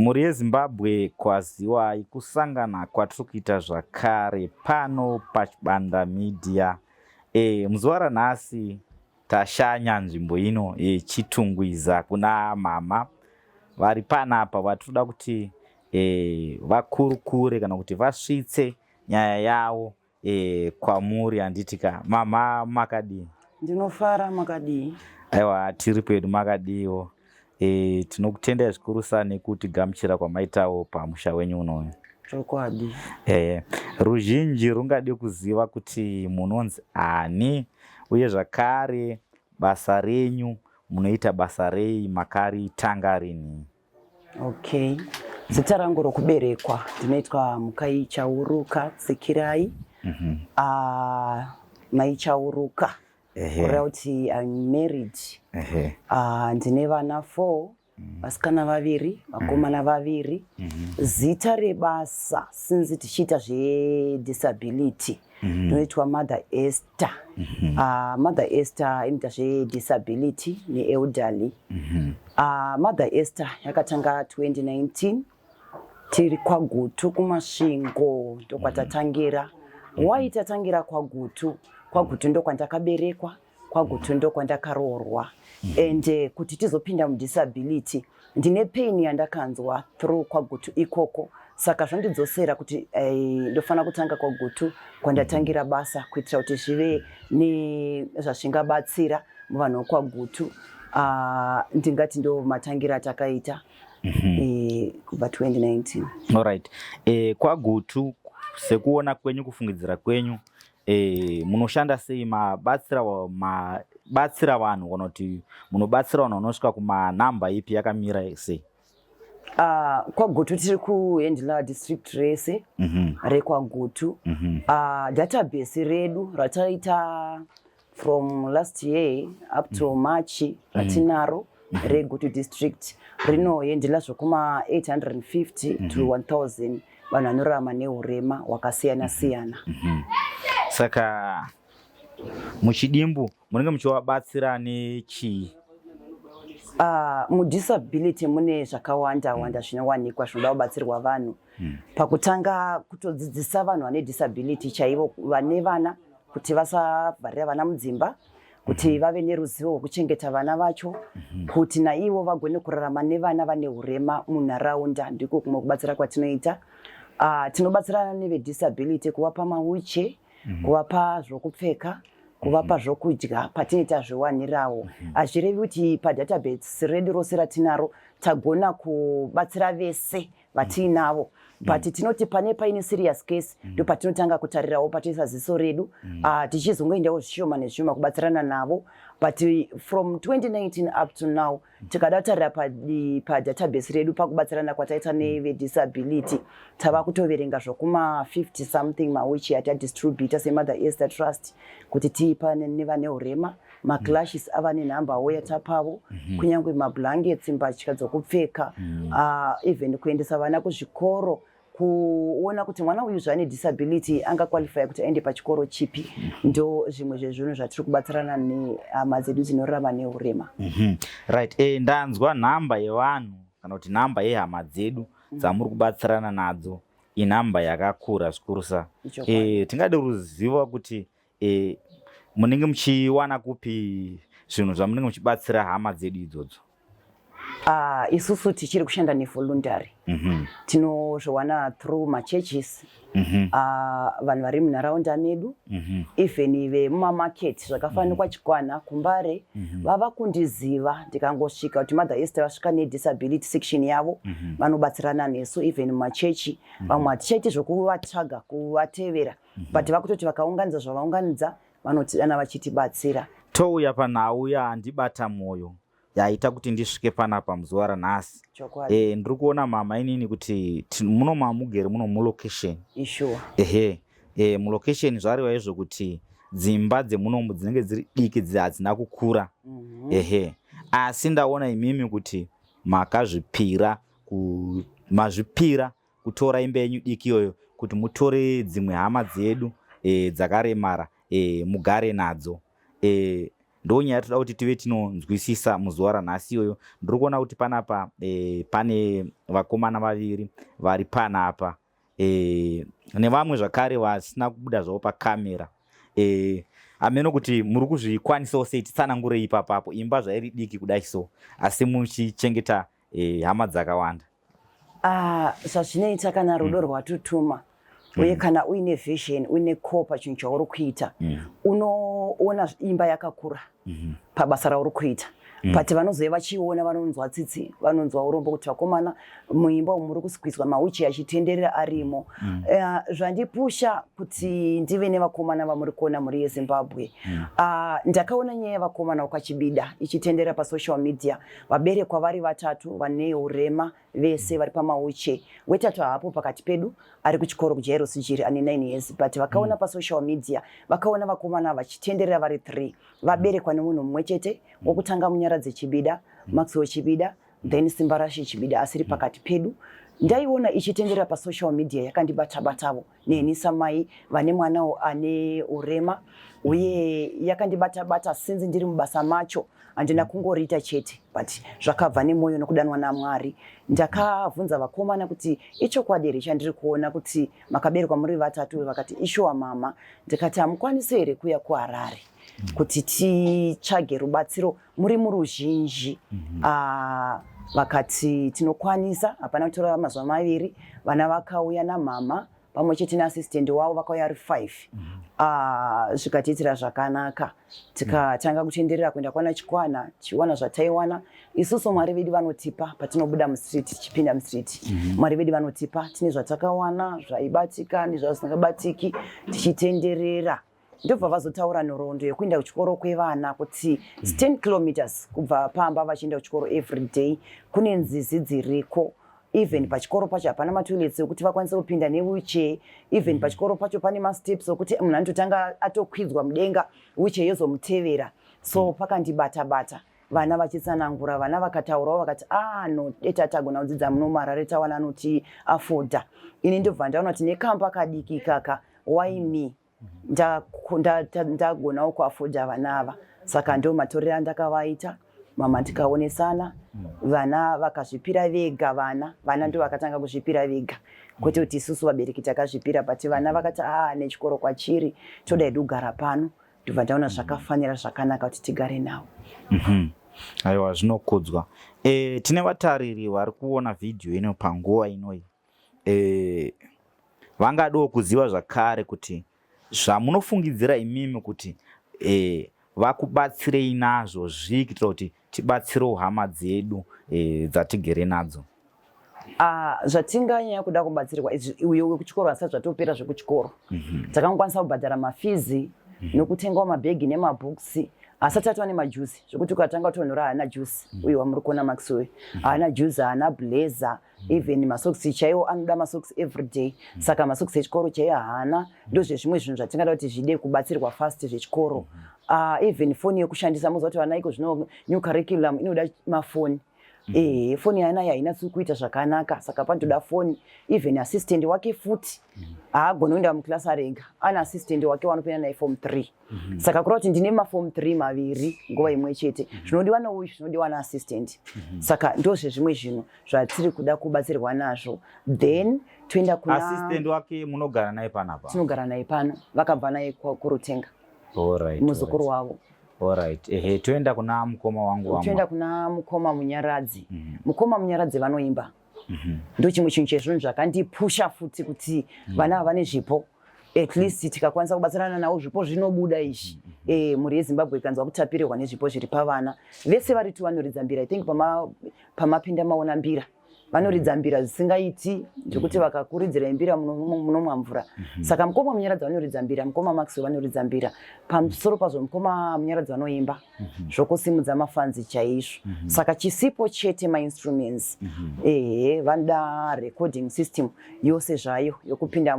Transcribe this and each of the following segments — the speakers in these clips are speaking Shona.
Mhuri yeZimbabwe, kwaziwai kusangana kwatiri kuita zvakare pano paChibanda Media. Muzuva ranhasi tashanya nzvimbo ino yeChitungwiza kuna mama vari panapa vatinoda kuti vakurukure kana kuti vasvitse nyaya yavo kwamuri, handiti ka? Mama, makadii? Ndinofara, makadii? Aiwa, tiri pedu, makadiwo? Tinokutendai zvikurusa nekutigamuchira kwamaitawo pamusha wenyu unoyu. Chokwadi. Ruzhinji rungade kuziva kuti munonzi ani, uye zvakare basa renyu, munoita basa rei, makaritanga rini? Okay, zita rangu rokuberekwa ndinoitwa Mukai Chauruka Tsikirai. Mai Chauruka, kureva kuti I'm married. Ndine vana 4, vasikana vaviri, vakomana vaviri. Zita rebasa, since tichiita zvedisability, ndinoitwa Mother Esther. Mother Esther inoita zvedisability neelderly. Mother Esther yakatanga 2019 tiri kwaGutu kuMasvingo, ndokwatatangira. Wai tatangira kwaGutu? KwaGutu ndokwandakaberekwa, kwaGutu ndokwandakaroorwa. And kuti tizopinda mudisability, ndine pain yandakanzwa through kwaGutu ikoko, saka zvondidzosera kuti ndofanira kutanga kwaGutu kwandatangira basa, kuitira kuti zvive nezvazvingabatsira muvanhu vekwaGutu. Ndingati ndo matangira atakaita kubva 2019. Alright, kwaGutu, sekuona kwenyu, kufungidzira kwenyu, munoshanda sei? Mabatsira vanhu kana kuti munobatsira vanhu vanosvika kumanhamba ipi, yakamira sei? Kwagutu tiri kuhandle district rese rekwaGutu. Database redu rataita from last year up to March ratinaro reGutu district rinohandle zvokuma 850 to 1000 vanhu vanorarama neurema hwakasiyana siyana. Saka muchidimbu, munenge muchivabatsira nechii? Mudisability mune zvakawanda wanda zvinowanikwa zvinoda kubatsirwa vanhu. Pakutanga, kutodzidzisa vanhu vane disability chaivo vane vana kuti vasavharira vana mudzimba, kuti vave neruzivo rwekuchengeta vana vacho, kuti naivo vagone kurarama nevana vane urema munharaunda. Ndiko kumwe kubatsira kwatinoita. Tinobatsirana nevedisability kuvapa mawheelchair, kuvapa zvokupfeka, kuvapa zvokudya patinoita zviwanirawo. Hazvirevi kuti padatabase redu rose ratinaro tagona kubatsira vese vatiinavo, but tinoti pane paine serious case ndo patinotanga kutarirawo, patoisa ziso redu, tichizongoendawo zvishoma nezvishoma kubatsirana navo. But from 2019 up to now, tikada kutarira padatabase redu pakubatsirana kwataita nevedisability, tava kutoverenga zvokuma 50 something mawheelchair atadistributa seMother Esther Trust kuti tiipa nevane urema. Macrutches ava nenhambawo yatapavo, kunyange mablankets, mbatya dzokupfeka, even kuendesa vana kuzvikoro, kuona kuti mwana uyu zvaane disability angaqualifya kuti aende pachikoro chipi. Ndo zvimwe zvezvinhu zvatiri kubatsirana nehama dzedu dzinorarama neurema. Right, ndanzwa nhamba yevanhu kana kuti nhamba yehama dzedu dzamuri kubatsirana nadzo, inhamba yakakura zvikurusa. Ichokwadi. Tingade ruziva kuti munenge muchiwana kupi zvinhu zvamunenge muchibatsira hama dzedu idzodzo? Isusu tichiri kushanda nevoluntary. Tinozviwana through machurches, vanhu vari munharaunda medu, even vemumamarket zvakafanana kwaChikwana, kuMbare, vava kundiziva. Ndikangosvika kuti Mother Esther vasvika nedisability section yavo, vanobatsirana nesu. Even mumachechi, vamwe hatichaiti zvokuvatsvaga, kuvatevera, but vakutoti vakaunganidza zvavaunganidza, vanotidana vachitibatsira. Touya panhau yandibata mwoyo, yaita kuti ndisvike panapa muzuva ranhasi. Chokwadi. Ndiri kuona mama inini kuti muno mamugere muno mulocation. Ishuwa. Ehe, mulocation zvareva izvo kuti dzimba dzemunomu dzinenge dziri diki, hadzina kukura. Ehe, asi ndaona imimi kuti makazvipira mazvipira kutora imba yenyu diki iyoyo kuti mutore dzimwe hama dzedu dzakaremara, mugare nadzo. Ndo nyaya toda kuti tive tinonzwisisa muzuva ranhasi iyoyo. Ndiri kuona kuti panapa pane vakomana vaviri vari panapa nevamwe zvakare vasina kubuda zvavo pakamera. Ameno kuti muri kuzvikwanisawo sei, titsanangurei ipapapo, imba zvairi diki kudai so asi muchichengeta hama dzakawanda. Ah, zvazvinoita kana rudo rwatutuma uye kana uine vision, uine core pachinhu chauri kuita, unoona imba yakakura pabasa rauri kuita. But vanozove vachiona, vanonzwa tsitsi, vanonzwa urombo kuti vakomana, muimba umu muri kusqueezwa, mawheelchair achitenderera arimo. Zvandipusha kuti ndive nevakomana vamuri kuona, mhuri yeZimbabwe. Ah, ndakaona nyaya yevakomana wekwaChibida ichitenderera pasocial media, vaberekwa vari vatatu vane urema, vese vari pamawheelchair. Wetatu haapo pakati pedu, ari kuchikoro kuJairos Jiri, ane 9 years. But vakaona pasocial media, vakaona vakomana vachitenderera vari 3, vaberekwa nemunhu mumwe chete. Wokutanga Munyaradzi Chibida, Maxwell Chibida, then Simbarashe Chibida asiri pakati pedu. Ndaiona ichitenderera pasocial media, yakandibata-batavo neni samai vane mwanawo ane urema, uye yakandibata-bata. Since ndiri mubasa macho, handina kungoriita chete, but zvakabva nemwoyo nokudanwa naMwari. Ndakabvunza vakomana kuti ichokwadi here chandiri kuona kuti makaberekwa muri vatatu? Vakati, "Ishuwa, mama." Ndikati, "Hamukwanisi here kuuya kuHarare kuti titsvage rubatsiro muri muruzhinji?" Ah, vakati tinokwanisa. Hapana kutora mazuva 2, vana vakauya namama pamwe chete neassistant wavo, vakauya ari 5. Ah, zvikatiitira zvakanaka, tikatanga kutenderera kuenda kwana Chikwana, tichiwana zvataiwana isusu. Mwari vedu vanotipa patinobuda mustreet, tichipinda mustreet. Mwari vedu vanotipa, tine zvatakawana zvaibatika nezvazisingabatiki, tichitenderera. Ndobva vazotaura nhoroondo yekuenda kuchikoro kwevana kuti 10 kilometers kubva pamba vachienda kuchikoro every day, kune nzizi dziriko. Even pachikoro pacho hapana matoilets ekuti vakwanise kupinda newheelchair. Even pachikoro pacho pane masteps okuti munhu anototanga atokwidzwa mudenga, wheelchair yozomutevera. So pakandibata bata vana vachitsanangura, vana vakataurawo, vakati, "Ah, no, deta tagona kudzidza muno muHarare, tawana anoti afodha." Ini ndobva ndaona kuti nekamba kadiki ikaka, why me? Ndagonawo kuafodha vana ava. Saka ndo matorero andakavaita mama, tikaonesana, vana vakazvipira vega. Vana ndo vakatanga kuzvipira vega, kwete kuti isusu vabereki takazvipira, but vana vakati, "A, nechikoro kwachiri, toda hedu kugara pano." Ndobva ndaona zvakafanira, zvakanaka kuti tigare navo. Aiwa, zvinokudzwa. Tine vatariri vari kuona vhidhiyo ino panguva inoi, vangadawo kuziva zvakare kuti zvamunofungidzira imimi kuti vakubatsirei nazvo zvii, kuitira kuti tibatsirewo hama dzedu dzatigere nadzo. Ah, zvatinganyanya kuda kubatsirwa izvi, uyo wekuchikoro asati zvatopera zvekuchikoro. Takangokwanisa kubhadhara mafees nokutengawo mabhegi nemabhuksi. Asati atova nemajuzi, zvekuti ukatanga kutonhora, haana juzi. Uyu wamuri kuona, Max uyu, haana juzi, haana blazer, even masokisi chaiwo. Anoda masokisi every day, saka masokisi echikoro chaiwo haana. Ndozvezvimwe zvinhu zvatingada kuti zvide kubatsirwa fast, zvechikoro. Ah, even foni yekushandisa. Muziva kuti vana iko zvino new curriculum inoda mafoni. Ehe, foni yaanayo hainatsi kuita zvakanaka, saka panotoda foni. Even assistant wake futi haagoni kuenda muclass arega, ane assistant wake wanopinda naye form 3. Saka kureva kuti ndine maform 3 maviri nguva imwe chete, zvinodiwa nouyu, zvinodiwa naassistant. Saka ndozvezvimwe zvinhu zvatiri kuda kubatsirwa nazvo. Then toenda kuna Assistant wake munogara naye panapa? Tinogara naye pano, vakabva naye kuRutenga. Muzukuru wavo. Alright. Ehe, toenda kuna mukoma wangu wamwa. Toenda kuna mukoma Munyaradzi. Mukoma Munyaradzi vanoimba. Ndo chimwe chinhu chezvinhu zvakandipusha futi kuti vana ava vane zvipo. At least tikakwanisa kubatsirana navo, zvipo zvinobuda izvi. Mhuri yeZimbabwe ikanzwa kutapirirwa nezvipo zviri pavana vese vari tu. Vanoridza mbira. I think pamapinda maona mbira, vanoridza mbira zvisingaiti, zvekuti vakakuridzira mbira munomwa mvura. Saka mukoma Munyaradzi vanoridza mbira, mukoma Maxwell vanoridza mbira. Pamusoro pazvo, mukoma Munyaradzi vanoimba zvokusimudza mafanzi chaizvo. Saka chisipo chete mainstruments. Ehe, vanoda recording system yose zvayo, yokupinda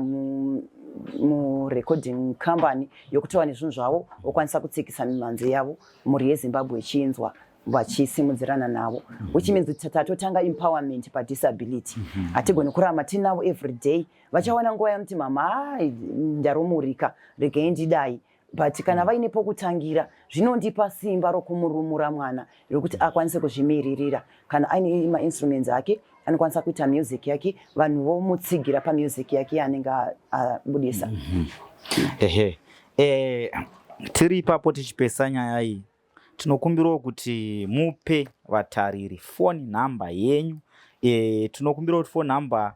murecording company, yokuti nezvinhu zvavo vokwanisa kutsikisa mimhanzi yavo, mhuri yeZimbabwe ichinzwa, vachisimudzirana navo, which means kuti tatotanga empowerment padisability. Hatigoni kuramba tinavo every day. Vachawana nguva yamuti, "Mama, ai, ndarumurika, regai ndidai." But kana vaine pokutangira, zvinondipa simba rokumurumura mwana rekuti akwanise kuzvimiririra. Kana aine mainstruments ake, anokwanisa kuita music yake, vanhu vomutsigira pamusic yake yaanenge abudisa. Ehe, tiri ipapo tichipesa nyaya iyi, tinokumbirawo kuti mupe vatariri phone number yenyu. Tinokumbirawo kuti phone number,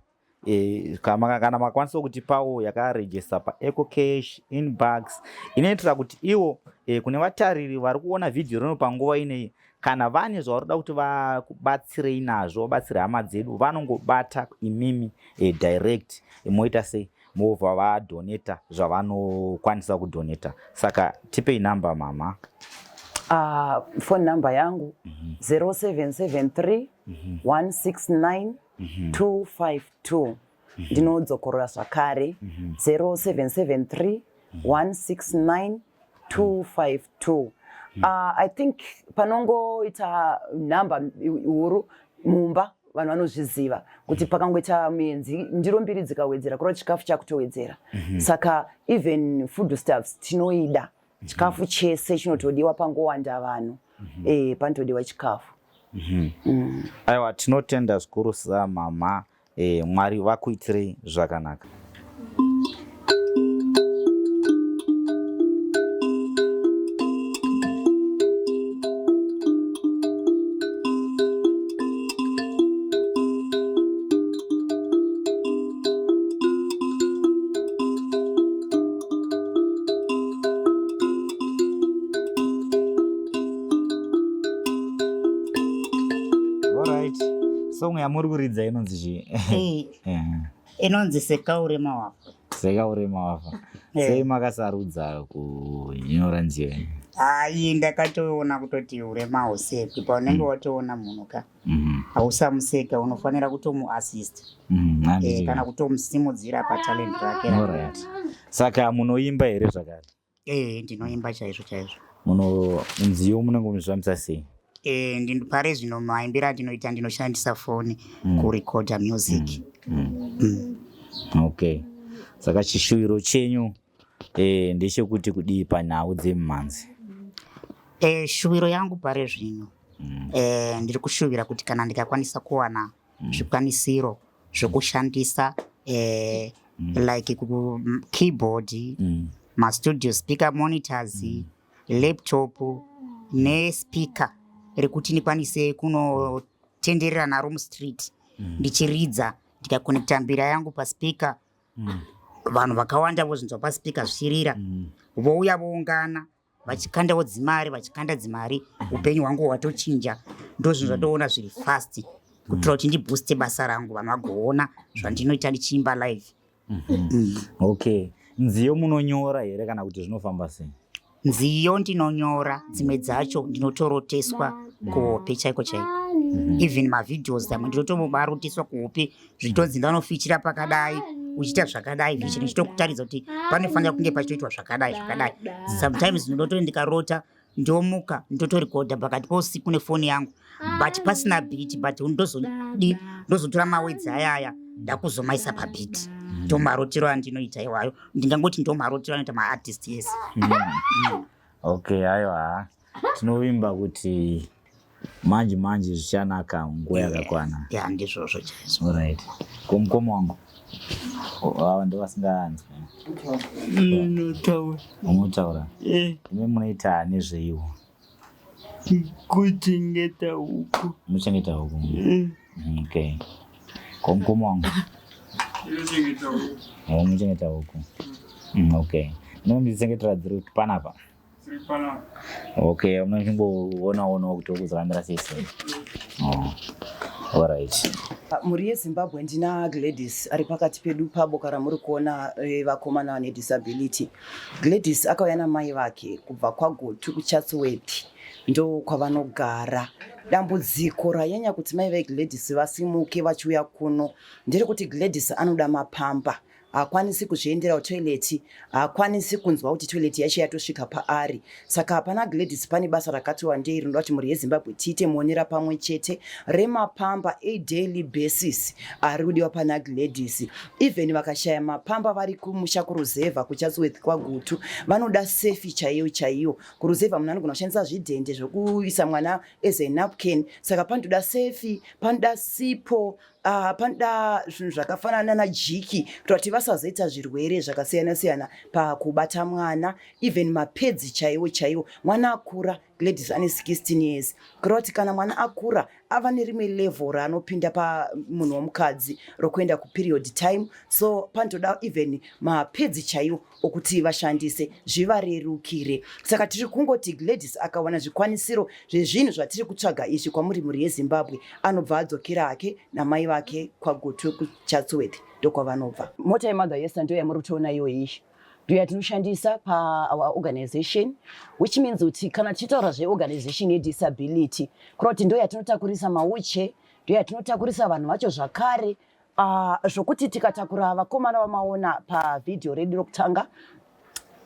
kana makwanisa kutipawo yakarejista paEcoCash, InnBucks, inoitira kuti ivo, kune vatariri vari kuona vhidhiyo rino panguva inei, kana vane zvavari kuti vakubatsirei nazvo, vabatsire hama dzedu, vanongobata imimi direct, moita sei, mobva vadhoneta zvavanokwanisa kudhoneta. Saka tipei namba, mama. Phone number yangu 0773 169 252. Ndinodzokorora zvakare, 0773 169 252. I think panongoita nhamba huru mumba, vanhu vanozviziva kuti pakangoita muenzi, ndiro mbiri dzikawedzera, kureva chikafu chakutowedzera. Saka even food stuffs tinoida, chikafu chese chinotodiwa pangowanda vanhu, panotodiwa chikafu. Aiwa, tinotenda zvikuru samama. Mwari vakuitirei zvakanaka. Alright, song yamuri kuridza inonzi chii? Inonzi Sekaurema Wafa. Sekaurema Wafa. Sei makasarudza kunyora nziyo iyi? Hai, ndakatoona kutoti urema hausekwi. Paunenge watoona munhu ka, hausamuseka, unofanira kutomuassist, kana kutomusimudzira patalent rake. Alright, saka munoimba here zvakare? Ndinoimba chaizvo chaizvo. Muno nziyo munenge muchifambisa sei? Pari zvino maimbiro andinoita, ndinoshandisa foni kurekodha music. Okay, saka chishuviro chenyu ndechekuti kudii panhau dzemumhanzi? Shuviro yangu pari zvino, ndiri kushuvira kuti kana ndikakwanisa kuwana zvikwanisiro zvokushandisa, like keyboard, mastudio speaker monitors, laptop nespeaker rekuti ndikwanise kunotenderera naro mustreet ndichiridza, ndikakonekta mbira yangu paspeaker, vanhu vakawanda vozvinzwa paspeaker zvichirira, vouya voungana vachikandawo dzimari, vachikanda dzimari, upenyu hwangu hwatochinja. Ndozvinhu zvatoona zviri fast kuitira kuti ndibooste basa rangu, vanhu vagoona zvandinoita ndichiimba live. Okay, nziyo munonyora here kana kuti zvinofamba sei? Nziyo ndinonyora, dzimwe dzacho ndinotoroteswa kuhope chaiko chaiko. Even mavideos amwe ndinotomaroteswa kuhope, zvitonzi ndanofichira pakadai, uchiita zvakadai, vision ichitokutaridza kuti panofanira kunge pachitoitwa zvakadai zvakadai. Sometimes ndinototi ndikarota, ndomuka ndotorekodha pakati pousiku nefoni yangu, but pasina beat, but ndozodi ndozotora mawords ayaya ndakuzomaisa pabeat. Ndo marotero andinoita iwayo, ndingangoti ndo marotero anoita maartist yes. Okay, aiwa, tinovimba kuti manje manje zvichanaka nguva yakakwana. Ya, ndizvozvo chaizvo. Alright, ko mukoma wangu, ava ndo vasinganzwi? Ndinotaura. Unotaura? Imi munoita nezveiwo? Kuchengeta huku. Munochengeta huku? Okay, ko mukoma wangu? Ndinochengeta huku. Oh, munochengeta huku. Okay, munombichengetera dziri panapa? Dziri panapa. Okay, munochingoonao kuti huku dzakamira sei sei. Oh. Alright. Mhuri yeZimbabwe, ndina Gladys ari pakati pedu paboka ramuri kuona revakomana vane disability. Gladys akauya namai vake kubva kwaGutu, kuChatsworth, ndo kwavanogara. Dambudziko ranyanya kuti mai veGladys vasimuke vachiuya kuno nderekuti Gladys anoda mapamba. Haakwanisi kuzviendera kutoilet, haakwanisi kunzwa kuti toilet yacho yatosvika paari. Saka pana Gladys pane basa rakati wandei rinoda kuti mhuri yeZimbabwe tiite muonera pamwe chete remapampers edaily basis ari kudiwa pana Gladys. Even vakashaya mapampers vari kumusha kuruzevha kuChatsworth kwaGutu, vanoda sefi chaiyo chaiyo. Kuruzevha munhu anogona kushandisa zvidhende zvokuisa mwana as a napkin. Saka panotoda sefi, panoda sipo, panoda zvinhu zvakafanana naJik kuitira kuti vasazoita zvirwere zvakasiyana siyana pakubata mwana. Even mapads chaiwo chaiwo. Mwana akura, Gladys ane 16 years, kureva kuti kana mwana akura ava nerimwe level raanopinda pamunhu womukadzi rokuenda kuperiod time. So panotoda even mapads chaiwo okuti vashandise, zvivarerukire. Saka tiri kungoti Gladys akawana zvikwanisiro zvezvinhu zvatiri kutsvaga izvi kwamuri mhuri yeZimbabwe, anobva adzokera hake namai vake kwaGutu kuChatsworth, ndokwavanobva. Mota yeMother Esther ndo yamuri kutoona iyoyi, ndo yatinoshandisa paour organization, which means kuti kana tichitaura zveorganization yedisability, kureva kuti ndo yatinotakurisa mawheelchair, ndo yatinotakurisa vanhu vacho zvakare. Zvokuti tikatakura vakomana vamaona pavhidhiyo redu rokutanga,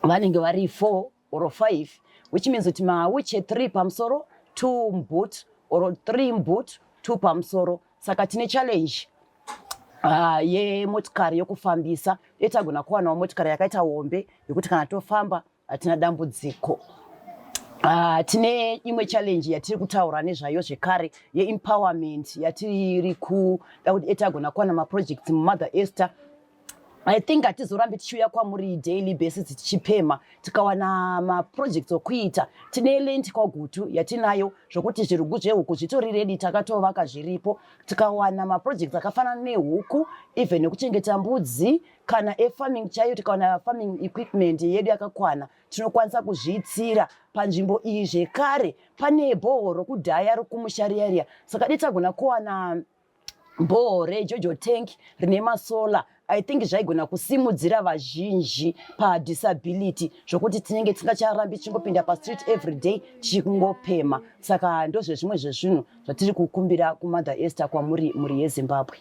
vanenge vari 4 or 5, which means kuti mawheelchair 3 pamusoro, 2 muboot, or 3 muboot, 2 pamusoro. Saka tine challenge yemotikari yokufambisa uye tagona kuwanawo motikari yakaita hombe yekuti kana tofamba hatina dambudziko. Tine imwe challenge yatiri kutaura nezvayo zvekare yeempowerment yatiri kuda kuti etagona kuwana maprojects muMother Esther. I think hatizorambi tichiuya kwamuri daily basis tichipema. Tikawana maprojects okuita, tine land kwaGutu yatinayo, zvokuti zvirugu zvehuku zvitori ready, takatovaka zviripo. Tikawana maprojects akafanana nehuku, even nekuchengeta mbudzi kana efarming chaiyo, tikawana farming equipment yedu yakakwana, tinokwanisa kuzviitira panzvimbo iyi. Zvekare pane borehole rokudhaya rokumusha riya riya, saka dai tagona kuwana borehole reJojo tank rine masolar, I think zvaigona kusimudzira vazhinji padisability, zvokuti tinenge tisingacharambi tichingopinda pastreet every day tichingopema. Saka ndozvezvimwe zvezvinhu zvatiri kukumbira kuMother Esther, kwamuri mhuri yeZimbabwe.